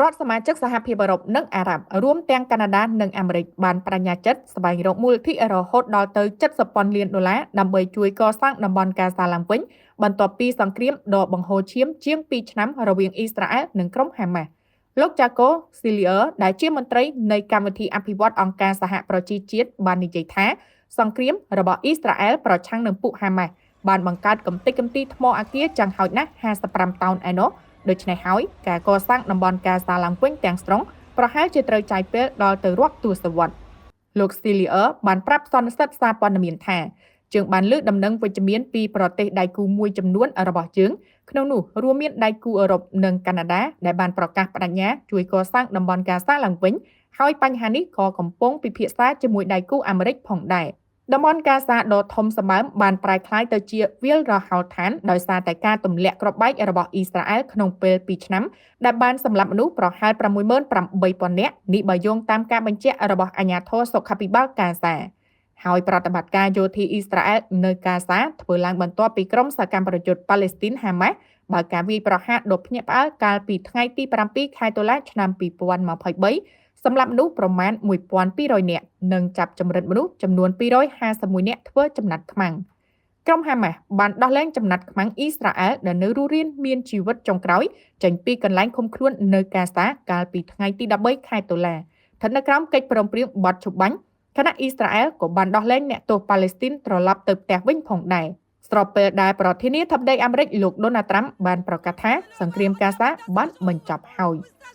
រដ្ឋសមាជិកសហភាពអឺរ៉ុបនិងអារ៉ាប់រួមទាំងកាណាដានិងអាមេរិកបានប្តេជ្ញាចិត្តស្វែងរកមូលនិធិរហូតដល់ទៅ70ពាន់លានដុល្លារដើម្បីជួយកសាងតំបន់ហ្គាហ្សាឡើងវិញបន្ទាប់ពីសង្គ្រាមដ៏បង្ហូរឈាមជាង2ឆ្នាំរវាងអ៊ីស្រាអែលនិងក្រុមហាម៉ាស់។លោក Jaco Cillier ដែលជាមន្ត្រីនៃកម្មវិធីអភិវឌ្ឍន៍អង្គការសហប្រជាជាតិបាននិយាយថាសង្គ្រាមរបស់អ៊ីស្រាអែលប្រឆាំងនឹងពួកហាម៉ាស់បានបង្កើតកំទេចកំទីថ្មអាគារយ៉ាងហោចណាស់55តោនឯណោះដូច្នេះហើយការកសាងតំបន់ហ្គាហ្សាឡើងវិញទាំងស្រុងប្រហែលជាត្រូវចាយពេលដល់ទៅរាប់ទសវត្សរ៍លោក Cillier បានប្រាប់សន្និសីទសារព័ត៌មានថាយើងបានលើកដំណឹងវិជ្ជមានពីប្រទេសដៃគូមួយចំនួនរបស់យើងក្នុងនោះរួមមានដៃគូអឺរ៉ុបនិងកាណាដាដែលបានប្រកាសបដិញ្ញាជួយកសាងតំបន់ហ្គាហ្សាឡើងវិញហើយបញ្ហានេះក៏កំពុងពិភាក្សាជាមួយដៃគូអាមេរិកផងដែរតំបន់ហ្គាហ្សាដ៏ធំសម្បើមបានប្រែក្លាយទៅជាវាលរហោឋានដោយសារតែការទម្លាក់គ្រាប់បែករបស់អ៊ីស្រាអែលក្នុងពេល2ឆ្នាំដែលបានសម្លាប់មនុស្សប្រហែល68,000នាក់នេះបើយោងតាមការបញ្ជាក់របស់អាជ្ញាធរសុខាភិបាលហ្គាហ្សាហើយប្រតិបត្តិការយោធាអ៊ីស្រាអែលនៅហ្គាហ្សាធ្វើឡើងបន្ទាប់ពីក្រុមសកម្មប្រយុទ្ធប៉ាឡេស្ទីនហាម៉ាស់បើកការវាយប្រហារដ៏ភ្ញាក់ផ្អើលកាលពីថ្ងៃទី7ខែតុលាឆ្នាំ2023សម្រាប់មនុស្សប្រមាណ1200នាក់និងចាប់ចម្រិតមនុស្សចំនួន251នាក់ធ្វើចំណាត់ខ្មាំងក្រុមហាម៉ាស់បានដោះលែងចំណាត់ខ្មាំងអ៊ីស្រាអែលដែលនៅរស់រានមានជីវិតចុងក្រោយចេញពីកន្លែងឃុំខ្លួននៅហ្គាហ្សាកាលពីថ្ងៃទី13ខែតុលាស្ថិតនៅក្រោមកិច្ចព្រមព្រៀងបទឈប់បាញ់ខណៈអ៊ីស្រាអែលក៏បានដោះលែងអ្នកទោសប៉ាឡេស្ទីនត្រឡប់ទៅផ្ទះវិញផងដែរស្របពេលដែលប្រធានាធិបតីអាមេរិកលោកដូណាល់ត្រាំបានប្រកាសថាសង្គ្រាមហ្គាហ្សាបានបញ្ចប់ហើយ។